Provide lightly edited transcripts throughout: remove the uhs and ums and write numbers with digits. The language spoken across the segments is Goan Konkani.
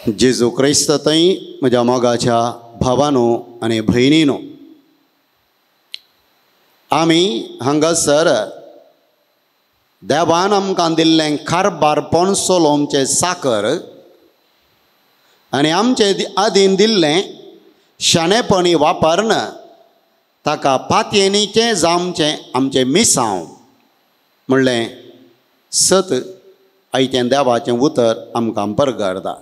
जेजू क्रिस्त थंय म्हज्या मोगाच्या भावानो आनी भयणीनो, आमी हांगासर देवान आमकां दिल्लें कारबारपण चलोवचें साकर आनी आमचे आदीन दिल्लें शाणेपणी वापरून ताका पातयेनीचें जावचें आमचें मिसांव म्हणलें सत आयचें देवाचें उतर आमकां परगरता.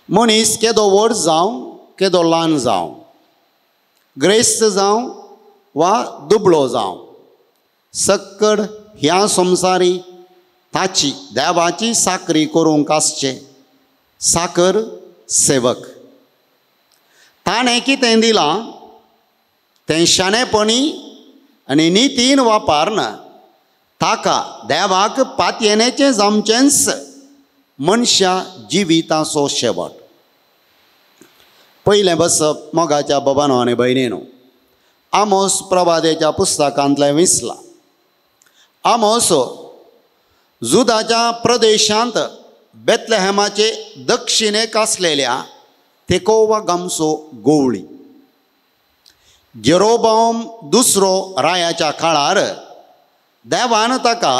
मनीस केदो व्हड जावं केदो ल्हान जावं, ग्रेस्त जावं वा दुबळो जावं, सक्कड ह्या संवसारी ताची देवाची साकरी करूंक आसचें साकर सेवक. ताणें कितें दिलां तें शाणेपणी आनी नितीन वापरून ताका देवाक पातयेनेचें जावचेंच मनशा जिविताचो शेवट. पयलें बसप मोगाच्या बाबानो आनी भयणीनो, आमोस प्रवादेच्या पुस्तकांतलें विसलां. आमोस जुदाच्या प्रदेशांत बेतलेहेमाचे दक्षिणेक आसलेल्या तेकोवा गांवचो गोवळी. जेरोबाम दुसरो रायाच्या काळार देवान ताका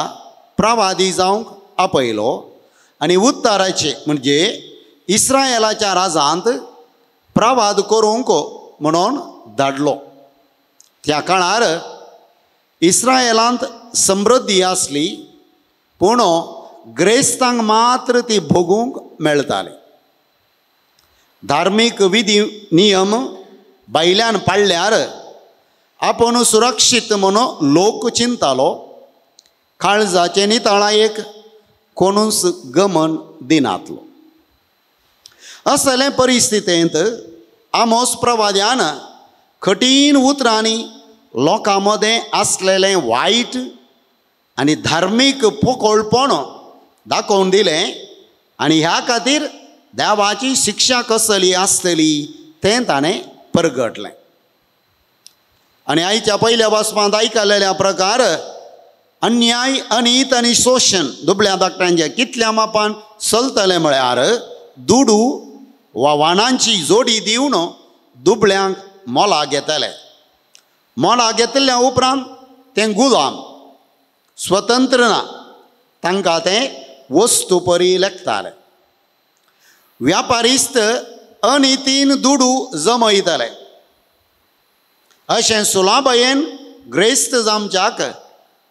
प्रवादी जावंक आपयलो आनी उत्तराचे म्हणजे इस्रायलाच्या राजांत प्रवाद करूंक म्हणून धाडलो. त्या काळार इस्रायलांत समृद्धी आसली, पूण ग्रेस्तांक मात्र ती भोगूंक मेळटाली. धार्मीक विधी नियम भायल्यान पाळल्यार आपूण सुरक्षीत म्हणून लोक चिंतालो. काळजाचे नितळायेक कोणूच गमन दिनातलो. असले परिस्थितींत आमोस प्रवाद्यान कठीण उतरांनी लोकां मदें आसलेलें वायट आनी धार्मीक पोकोळपण दाखोवन दिलें आनी ह्या खातीर देवाची शिक्षा कसली आसतली तें ताणें परगटलें. आनी आयच्या पयल्या वाचपांत आयकलेल्या प्रकार अन्याय, अनीत आनी शोशण दुबळ्या धाकट्यांचे कितल्या मापान चलतलें म्हळ्यार दुडू वा वाणांची जोडी दिवन दुबळ्यांक मोला घेतले. मोला घेतल्या उपरांत तें गुलाम, स्वतंत्र ना, तांकां तें वस्तू परी लेखताले. व्यापारिस्त अनितीन दुडू जमयतले. अशें सुलाभयेन ग्रेस्त जामच्याक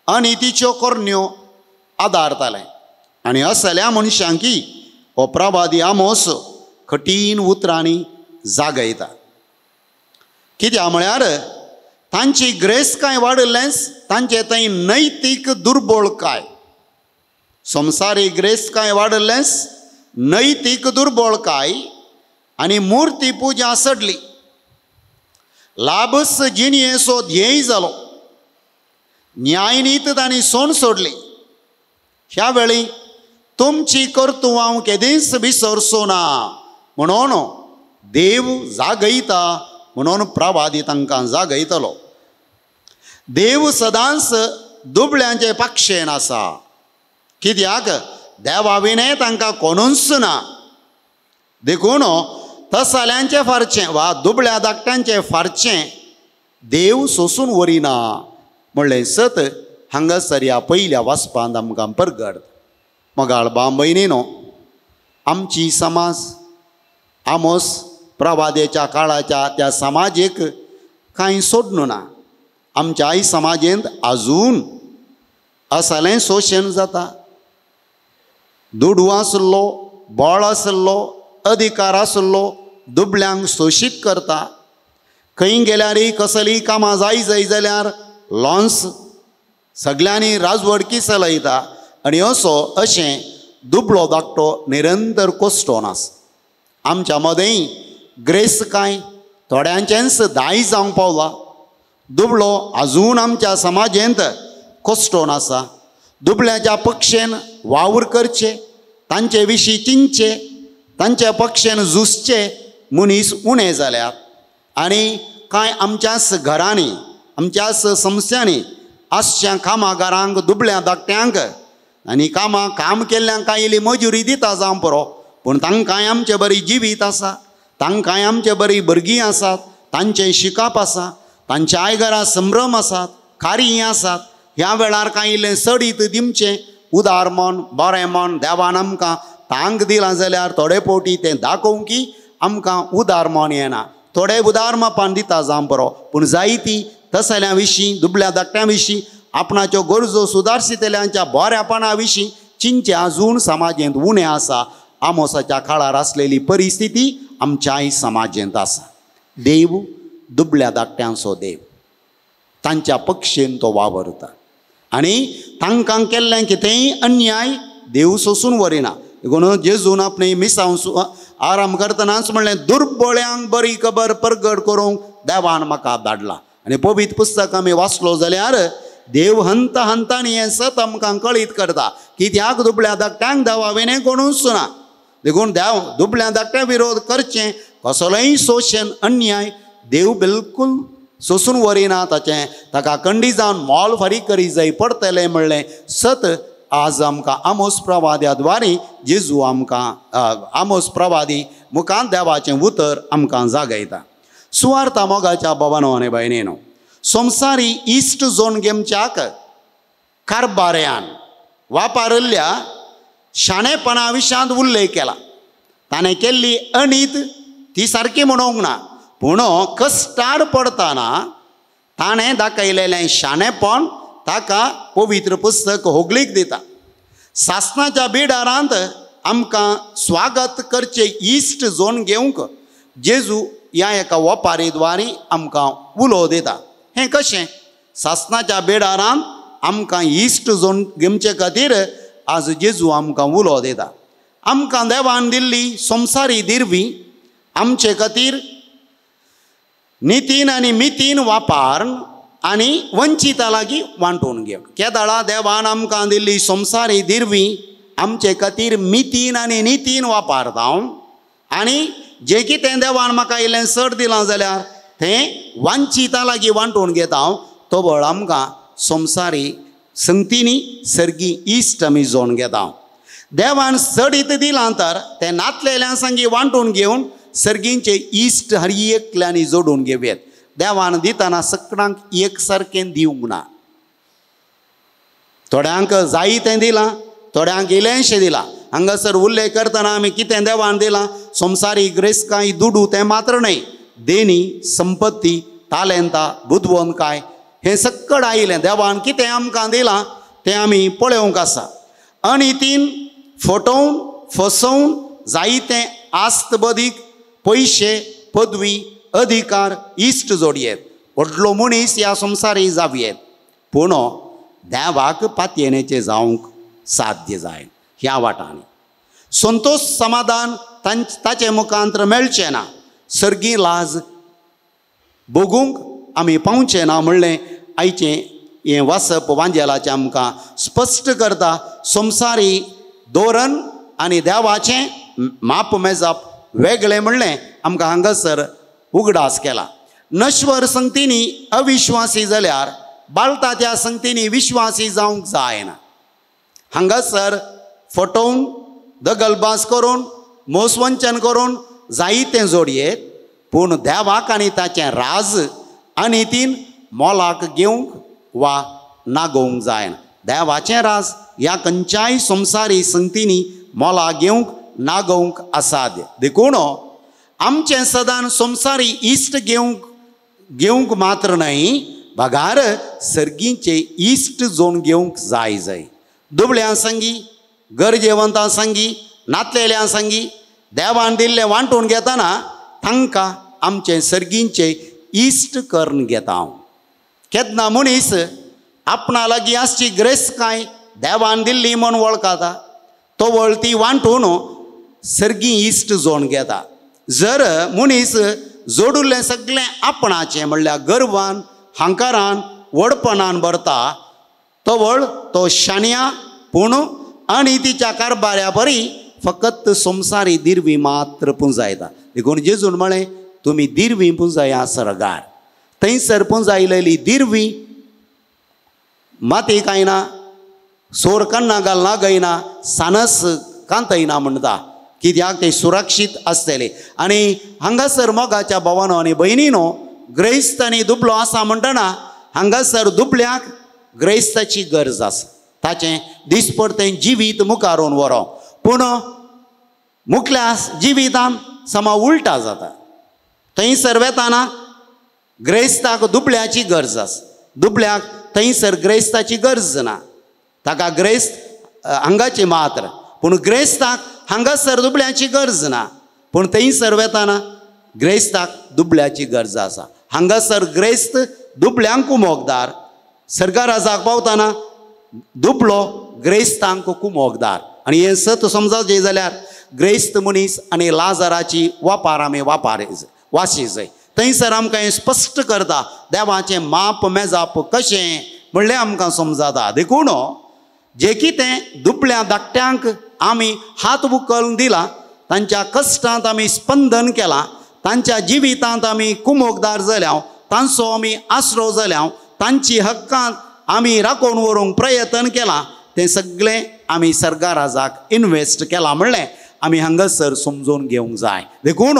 अनितीच्यो करण्यो आदारताले आनी असल्या मनशांकी हो प्रवादी आमोस कठीण उतरांनी जागयता. कित्याक म्हळ्यार तांची ग्रेस्तकाय वाडिल्लेंच तांचे थंय नैतीक दुर्बळकाय, संवसारीक ग्रेस्तकाय वाडिल्लेंच नैतीक दुर्बळकाय आनी मुर्ती पुजा चडली. लाभस जिणयेचो ध्येय जालो. न्यायनीत तांणी सोण सोडली. ह्या वेळी तुमची कर्तुवां केदींच विसरचो ना म्हणून देव जागयता म्हणून प्रवादी तांकां जागयतलो. देव सदांच दुबळ्यांचे पक्षेन आसा, कित्याक देवा विणें तांकां कोणूच ना. देखून तसल्यांचें फारचें वा दुबळ्या धाकट्यांचें फारचें देव सोसून व्हरिना म्हणलें सत हांगासर ह्या पयल्या वाचपांत आमकां परगट. मोगाळ भाव भयणीनो, आमची समाज आमोस प्रवादेच्या काळाच्या त्या समाजेक कांय सोडून ना. आमच्याय समाजेंत आजून असलें शोशण जाता. दुडू आसलो, बळ आसलो, अधिकार आसलो दुबळ्यांक शोशीत करता. खंय गेल्यारय कसलीय कामां जाय जाय जाल्यार लॉन्स सगल्यांनी राजवडकी चलयता आनी असो अशें दुबळो धाकटो निरंतर कोश्टोन आसा. आमच्या मदेंय ग्रेस्तकाय थोड्यांचेंच दाय जावंक पावला. दुबळो आजून आमच्या समाजेंत कोश्टोन आसा. दुबळ्याच्या पक्षेन वावर करचे, तांचे विशीं चिंतचे, तांच्या पक्षेन झुजचे मनीस उणें जाल्यात. आनी कांय आमच्याच घरांनी आमच्याच संस्थांनी आसच्या कामागारांक दुबळ्या धाकट्यांक आनी कामां काम केल्ल्यांक कांय इल्ली मजुरी दिता जावं पुरो, पूण तांकांय आमचे बरी जिवीत आसा, तांकांय आमचे बरी भुरगीं आसात, तांचें शिकप आसा, तांच्या आयघरा संभ्रम आसात, कार्य आसात. ह्या वेळार कांय इल्लें चडीत दिवचें उदार मन बरें मन देवान आमकां तांक दिलां जाल्यार थोडे फावटी तें दाखोवंक की आमकां उदार मन येना. थोडे उदार मापान दिता जावं बरो, पूण जायती तसल्या विशीं दुबल्या धाकट्या विशीं आपणाच्यो गरजो सुदारशितल्यांच्या बऱ्यापणा विशीं चिंचे अजून समाजेंत उणें आसा. आमोसाच्या काळार आसलेली परिस्थिती आमच्याय समाजेंत आसा. देव दुबल्या धाकट्यांचो देव, तांच्या पक्षेन तो वावरता आनी तांकां केल्लें कितेंय अन्याय देव सोसून व्हरिना. देखून जेजून आपणे मिसांव आराम करतनाच म्हणलें, दुर्बळ्यांक बरी खबर परगट करूंक देवान म्हाका धाडला. आनी पवित्र पुस्तक आमी वाचलो जाल्यार देव हंत हंतांनी हें सत आमकां कळीत करता कित्याक दुबळ्या धाकट्यांक देवा वेने कोणूच ना. देखून देव दुबळ्या धाकट्या विरोध करचें कसलोय शोशण अन्याय देव बिलकुल सोसून व्हरिना. ताचें ताका कंडी जावन मोल फारीक करी जाय पडटलें म्हणलें सत आज आमकां आमोस प्रवाद्या द्वारे जेजू आमकां आमोस प्रवादी मुखान देवाचें उतर आमकां जागयता. सुवार्था मोगाच्या बाबानो आनी भयणीनो, संवसारी इश्ट झोन गेमच्याक कारबाऱ्यान वापरिल्ल्या शाणेपणा विशांत उल्लेख केला. ताणें केल्ली अनीत ती सारकी म्हणूंक ना, पूण कश्टार पडटना ताणें दाखयलेलें शाणेपण ताका पवित्र पुस्तक होगलीक दिता. सासणाच्या बिडारांत आमकां स्वागत करचें इश्ट झोन घेवंक जेजू ह्या एका वपारी द्वारी आमकां उलो दिता. हें कशें? सासणाच्या बेडारांत आमकां इश्ट झोन घेवचे खातीर आज जेजू आमकां उलो दिता. आमकां देवान दिल्ली संवसारी दिरवी आमचे खातीर नितीन आनी मितीन वापर आनी वंचिता लागीं वांटून घेवन. केदळा देवान आमकां दिल्ली संवसारी दिरवी आमचे खातीर मितीन आनी नितीन वापरता आनी जें कितें देवान म्हाका इल्लें चड दिलां जाल्यार तें वांचिता लागीं वांटून घेता हांव, तो बळ आमकां संवसारी संगतींनी सर्गी इश्ट आमी जोडून घेता. देवान चडीत दिलां तर तें नातलेल्या संगी वांटून घेवन सर्गींचे इश्ट हर एकल्यांनी जोडून घेवयेत. देवान दितना सगळ्यांक एक सारकें दिवंक ना, थोड्यांक जाय तें दिलां, थोड्यांक इल्लेंशें दिलां. हांगासर उल्लेख करतना आमी कितें देवान दिलां, संवसारी ग्रेसकाय दुडू तें मात्र न्हय, देणी संपत्ती तालेंता बुदवंतकाय हें सक्कड आयलें. देवान कितें आमकां दिलां तें आमी पळोवंक आसा. अनितीन फटोवन फसोवन जायतें आस्त बदीक पयशे पदवी अधिकार इश्ट जोडयेत, व्हडलो मनीस ह्या संवसारी जावयेत, पूण देवाक पातयेनेचें जावंक साध्य जाय. ह्या वाटांनी संतोश समाधान ताचे मुखांतर मेळचें ना, सर्गी लाज भोगूंक आमी पावचें ना म्हणलें आयचें हें वाचप वांजेलाचें आमकां स्पश्ट करता. संवसारी धोरण आनी देवाचें माप मेजप वेगळें म्हणलें आमकां हांगासर उगडास केला. नश्वर संगतींनी अविश्वासी जाल्यार बालता त्या संगतींनी विश्वासी जावंक जायना. हांगासर फटोवन दगलबाज करून मोसवंचन करून जायतें जोडयेत, पूण देवाक आनी ताचें राज आनी तीन मोलाक घेवंक वा नागोवंक जायना. देवाचें राज ह्या खंयच्याय संवसारी संगतींनी मोलाक घेवंक नागोवंक असाध्य. देखून आमचें सदान संवसारी इश्ट घेवंक मात्र न्हय, बगार सर्गींचे इश्ट जोडून घेवंक जाय जाय. दुबळ्यां संगी, गरजेवंतां संगी, नातलेल्यां संगी देवान दिल्लें वांटून घेतना तांकां आमचे सर्गींचे इश्ट करून घेता हांव. केन्ना मनीस आपणा लागीं आसची ग्रेसकाय देवान दिल्ली म्हूण वळखता, तो वळ ती वांटून सर्गी इश्ट जोडून घेता. जर मनीस जोडिल्लें सगळें आपणाचें म्हणल्यार गर्वान हांकारान व्हडपणान भरता, तो वळ तो शाण्या पूण आनी तिच्या कारबाऱ्या बरी फकत संवसारी दिरवी मात्र पुंजायता. देखून जेजून म्हळें, तुमी दिरवी पुंजाया सर्गार, थंयसर पुंजायलेली दिरवी माती कांयना, सोर कन्ना घालना गयना, सानस कांतयना म्हणटा. कित्याक ते सुरक्षीत आसतले. आनी हांगासर मोगाच्या भावानो आनी भयणीनो, ग्रेस्त आनी दुबलो आसा म्हणटना हांगासर दुबल्याक ग्रेस्ताची गरज आसा, ताचें दिसपडतें जिवीत मुखारून व्हरोंक. पूण मुखल्या जिवितान समा उल्टा जाता. थंयसर वेताना ग्रेस्ताक दुबल्याची गरज आसा, दुबल्याक थंयसर ग्रेस्ताची गरज ना. ताका ग्रेस्त हांगाची मात्र, पूण ग्रेस्ताक हांगासर दुबल्याची गरज ना. पूण थंयसर वेताना ग्रेस्ताक दुबल्याची गरज आसा. हांगासर ग्रेस्त दुबल्यांक कुमोकदार, सरकाराजाक पावतना दुबलो ग्रेस्तांक कुमोकदार. आनी हें सत समजावचें जाल्यार ग्रेस्त मनीस आनी लाजाराची वापार आमी वापार वाशी जाय. थंयसर आमकां हें स्पश्ट करता देवाचें माप मेजाप कशें म्हणलें आमकां समजाता. देखून जें कितें दुबल्या धाकट्यांक आमी हात उखलून दिला, तांच्या कश्टांत आमी स्पंदन केलां, तांच्या जिवितांत आमी कुमोकदार जाल्या, तांचो आमी आसरो जाल्या, तांची हक्कांत आमी राखून व्हरूंक प्रयत्न केलां, तें सगळें आमी सरकाराजाक इनवेस्ट केलां म्हणलें आमी हांगासर समजून घेवंक जाय. देखून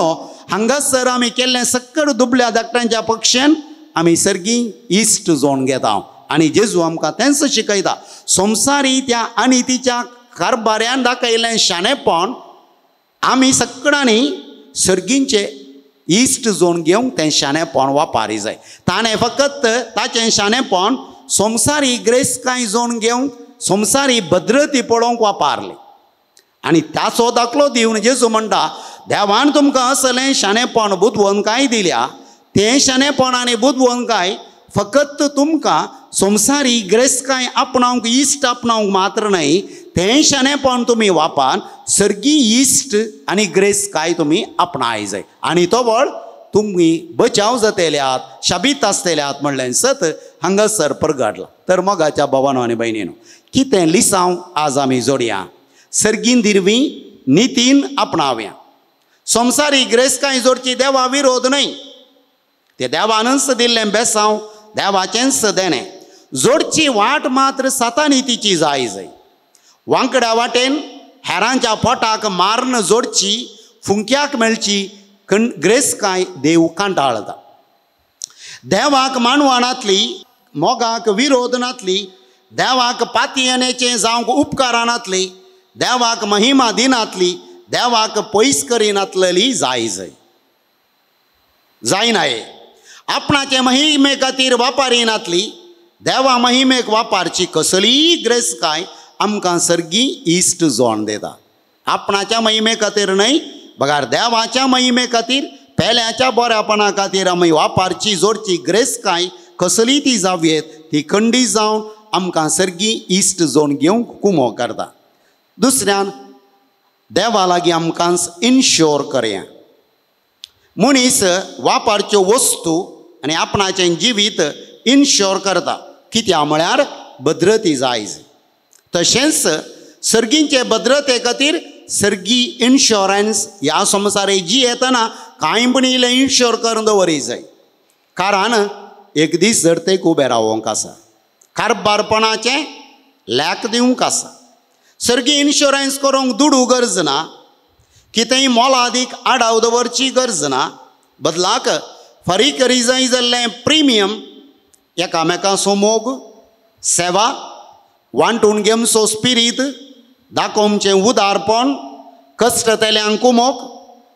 हांगासर आमी केल्लें सक्कड दुबल्या धाकट्यांच्या पक्षान आमी सर्गी इश्ट जोन घेता. आनी जेजू आमकां तेंच शिकयता, संवसारी त्या आनी तिच्या कारबाऱ्यान दाखयल्लें शाणेपण आमी सगळ्यांनी सर्गींचे इश्ट जोन घेवंक तें शाणेपण वापारी जाय. ताणें फकत ताचें शाणेपण संवसारी ग्रेसकाय जोन घेवंक, संवसारी भद्रती पळोवंक वापरली. आनी ताचो दाखलो दिवन जेजू म्हणटा, देवान तुमकां असलें शाणेपण बुदवंतकाय दिल्या, तें शाणेपण आनी बुदवंतकाय फकत तुमकां संवसारी ग्रेसकाय आपणावंक, इश्ट आपणावंक मात्र न्हय, तें शाणेपण तुमी वापान सर्गी इश्ट आनी ग्रेसकाय तुमी आपणाय जाय. आनी तो बळ तुमी बचाव जातेल्यात, शाबीत आसतेल्यात म्हणलें सत हांगासर परगटलां. तर मोगाच्या भावानो आनी भयणीनो, कितें लिसांव आज आमी जोडया, सर्गीन दिरवी नितीन आपणावया. संवसारी ग्रेसकाय जोडची देवा विरोध न्हय, ते देवानच दिल्लें बेसांव, देवाचेंच देणें. जोडची वाट मात्र सातानितीची जाय जाय. वांकड्या वाटेन हेरांच्या पोटाक मारून जोडची, फुंक्याक मेळची ग्रेसकाय देव कांटाळता. देवाक मानवानातली, मोगाक विरोध नातली, देवाक पातयेनेचें जावंक उपकारानातली, देवाक महिमा दिनातली, देवाक पयस करिनातलेली जाय जाय जायनाये. आपणाचे महिमे खातीर वापारिनातली, देवा महिमेक वापारची कसलीय ग्रेसकाय आमकां सर्गी इश्ट जोण दिता. आपणाच्या महिमे खातीर न्हय, बगार देवाच्या महिमे खातीर, पेल्याच्या बऱ्यापणा खातीर आमी वापारची जोडची ग्रेसकाय कसली ती जावयेत, ती खंडी जावन आमकां सर्गी इश्ट जोण घेवंक कुमो करता. दुसऱ्यान देवा लागीं आमकां इन्श्योर करया. मनीस वापरच्यो वस्तू आनी आपणाचें जिवीत इन्श्योर करता, कित्याक म्हळ्यार भद्रती जाय. तशेंच सर्गींचे भद्रते खातीर सर्गी इन्श्योरन्स ह्या संवसारे जी येतना कांय पण इल्लें इन्श्योर करून दवरी जाय. कारण एक दीस जडतेक उबें रावोंक आसा, कारबारपणाचें लॅक दिवंक आसा. सर्गी इन्श्योरन्स करूंक दुडू गरज ना, कितेंय मोलादीक आडाव दवरची गरज ना, बदलाक फारीक करी जाय जाल्लें प्रिमियम एकामेकांचो मोग, सेवा, वांटून घेवचो स्पिरीत, दाखोवचें उदारपण, कश्टतेल्यांक कुमोक,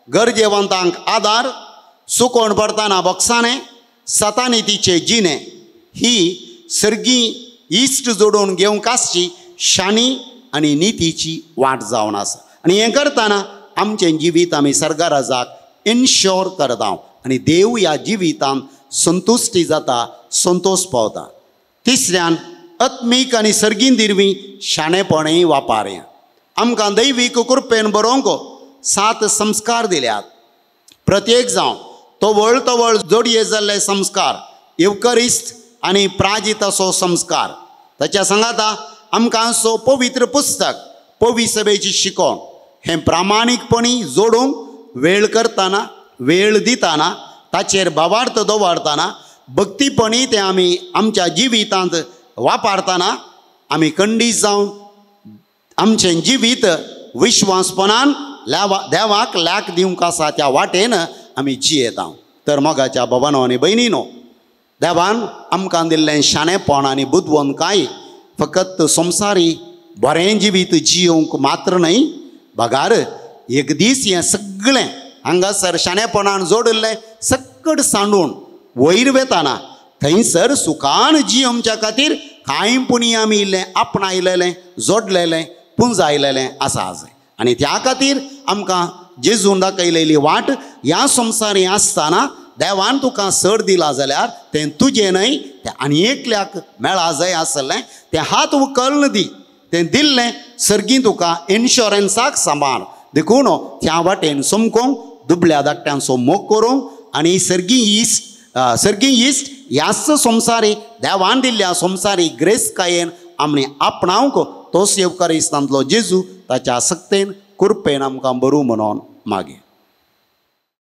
गरजेवंतांक आदार, सुकोण पडतना बोक्साणें, सतानितीचे जिणे, ही सर्गी इश्ट जोडून घेवंक आसची शाणी आनी नितीची वाट जावन आसा. आनी हें करतना आमचें जिवीत आमी सरकाराजाक इन्श्योर करता आनी देव ह्या जिवितान संतुश्टी जाता, संतोश पावता. तिसऱ्यान आत्मीक आनी सर्गीन दिरवी शाणेपणय वापारया. आमकां दैवीक कृपेन बरोवंक 7 संस्कार दिल्यात. प्रत्येक जावं तवळ तवळ जोडये जाल्ले संस्कार, येवकरिस्त आनी प्राजिताचो संस्कार. ताच्या सांगाता आमकां सो पवित्र पुस्तक पवी सभेची शिकोवण हें प्रामाणीकपणी जोडूंक वेळ करतना, वेळ दितना, ताचेर भावार्थ दवरतना, भक्तीपणी तें आमी आमच्या जिवितांत वापरतना आमी खंडीत जावन आमचें जिवीत विश्वासपणान देवाक लाख दिवंक आसा त्या वाटेन आमी जियेता. तर मोगाच्या बाबानो आनी भयणीनो, देवान आमकां दिल्लें शाणेपण आनी बुदवंतकाय फकत संवसारी बरें जिवीत जियोवंक मात्र न्हय, बगार एक दीस हें सगळें हांगासर शाणेपणान जोडिल्लें सक्कड सांडून वयर वेताना थंयसर सुखान जियोवच्या खातीर कांय पुणी आमी इल्लें आपणायलेलें, जोडलेलें, पुंजायलेलें आसा आज. आनी त्या खातीर आमकां जेजून दाखयलेली वाट ह्या संवसारी आसतना देवान तुका सर दिला जाल्यार तें तुजें न्हय, तें आनी एकल्याक मेळा जाय आसलें, तें हात उकल्न दी, तें दिल्लें सर्गीं तुका इन्शुरन्साक सांबाळ. देखून त्या वाटेन समकोंक दुबल्या धाकट्यांचो मोग करूंक आनी सर्गीं इश्ट ह्याच संवसारी देवान दिल्ल्या संवसारी ग्रेसकायेन आमी आपणावंक तोच येवकार इस्तांतलो जेजू ताच्या सक्तेन कृपेन आमकां बरूं म्हणून मागीर.